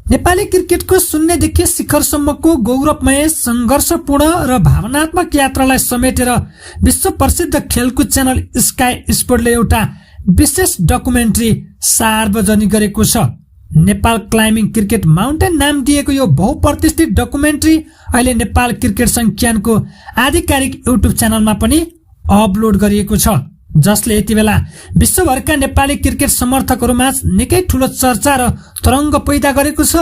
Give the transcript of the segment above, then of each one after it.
नेपाली क्रिकेटको शून्यदेखि शिखरसम्मको गौरवमय संघर्षपूर्ण र भावनात्मक यात्रालाई समेटेर विश्व प्रसिद्ध खेलकुद च्यानल स्काई स्पोर्टले एउटा विशेष डकुमेन्ट्री सार्वजनिक गरेको छ। नेपाल क्लाइम्बिङ क्रिकेट माउन्टेन नाम दिएको यो बहुप्रतिष्ठित डकुमेन्ट्री अहिले नेपाल क्रिकेट संज्ञानको आधिकारिक युट्युब च्यानलमा पनि अपलोड गरिएको छ, जसले यति बेला विश्वभरका नेपाली क्रिकेट समर्थकहरूमा निकै ठूलो चर्चा र तरंग पैदा गरेको छ।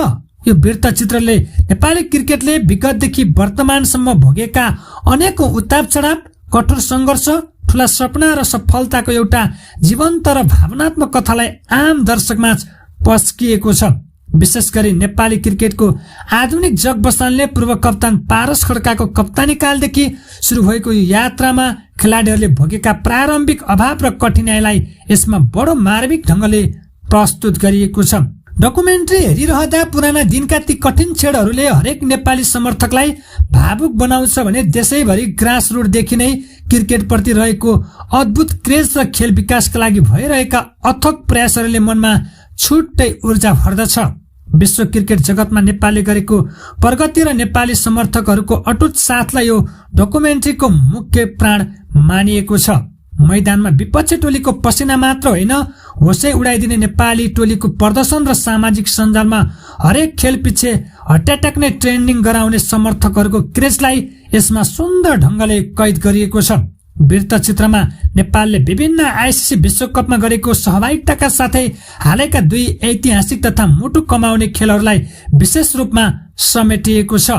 यो वृत्तचित्रले नेपाली क्रिकेटले विगतदेखि वर्तमानसम्म भोगेका अनेकौं उतार चढाव, कठोर संघर्ष, ठूला सपना र सफलताको एउटा जीवन्त र भावनात्मक कथालाई आम दर्शकमाझ पस्किएको छ। विशेष गरी नेपाली क्रिकेटको आधुनिक जग बसाल्ने पूर्व कप्तान पारस खड्काको कप्तानी कालदेखि शुरू भएको यो यात्रामा खेलाडीहरूले भोगेका प्रारम्भिक अभाव र कठिनाइलाई यसमा बडो मार्मिक ढंगले प्रस्तुत गरिएको छ। डकुमेन्ट्री हेरिरहँदा पुराना दिनका ती कठिन क्षणहरूले हरेक नेपाली समर्थकलाई भावुक बनाउँछ भने देशैभरि ग्रासरुटदेखि नै क्रिकेट प्रति रहेको अद्भुत क्रेज र खेल विकासका लागि भइरहेका अथक प्रयासहरूले मनमा छुट्टै ऊर्जा भर्दछ। विश्व क्रिकेट जगतमा नेपालले गरेको प्रगति र नेपाली समर्थकहरूको अटुट साथलाई यो डकुमेन्ट्रीको मुख्य प्राण मानिएको छ। मैदानमा विपक्षी टोलीको पसिना मात्र होइन, होसै उडाइदिने नेपाली टोलीको प्रदर्शन र सामाजिक सञ्जालमा हरेक खेल पछि हट्याटक नै ट्रेन्डिङ गराउने समर्थकहरूको क्रेजलाई यसमा सुन्दर ढंगले कैद गरिएको छ। वृत्तचित्रमा नेपालले विभिन्न आईसीसी विश्वकपमा गरेको सहभागिताका साथै हालैका दुई ऐतिहासिक तथा मुटु कमाउने खेलहरूलाई विशेष रूपमा समेटिएको छ,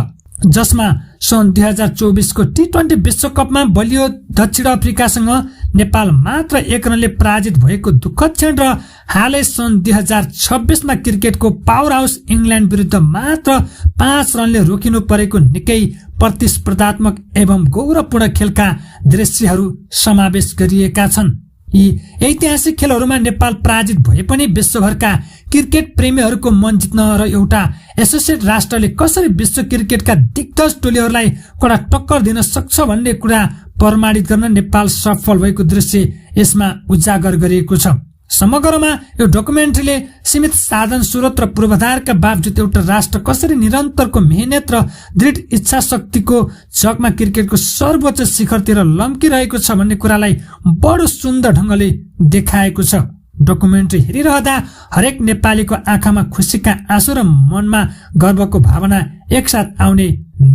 जसमा सन् 2024 को T20 विश्वकपमा बलियो दक्षिण अफ्रिकासँग नेपाल मात्र 1 रनले पराजित भएको दुःखद क्षण र हालै सन् 2026 मा क्रिकेटको पावर हाउस इंग्ल्यान्ड विरुद्ध मात्र 5 रनले रोकिनु परेको निकै प्रतिस्पर्धात्मक एवं गौरवपूर्ण खेलका दृश्यहरू समावेश गरिएका छन्। यी ऐतिहासिक खेलहरूमा नेपाल पराजित भए पनि विश्वभरका क्रिकेट प्रेमीहरूको मन जित्न र एउटा एसोसिएट राष्ट्रले कसरी विश्व क्रिकेटका दिग्गज टोलीहरूलाई कडा टक्कर दिन सक्छ भन्ने कुरा प्रमाणित गर्न नेपाल सफल भएको दृश्य यसमा उजागर गरिएको छ। समग्रमा यो डकुमेन्ट्रीले सीमित साधन स्रोत र पूर्वाधारका बावजुद एउटा राष्ट्र कसरी निरन्तरको मेहनत र दृढ इच्छा शक्तिको जगमा क्रिकेटको सर्वोच्च शिखरतिर लम्किरहेको छ भन्ने कुरालाई बडो सुन्दर ढंगले देखाएको छ। डकुमेन्ट्री हेरिरहँदा हरेक नेपालीको आँखामा खुसीका आँसु र मनमा गर्वको भावना एकसाथ आउने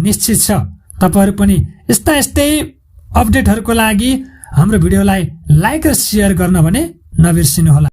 निश्चित छ। तपाईहरु पनि यस्तै अपडेटहरूको लागि हाम्रो भिडियोलाई लाइक र शेयर गर्न भने नबिर्सिनुहोला।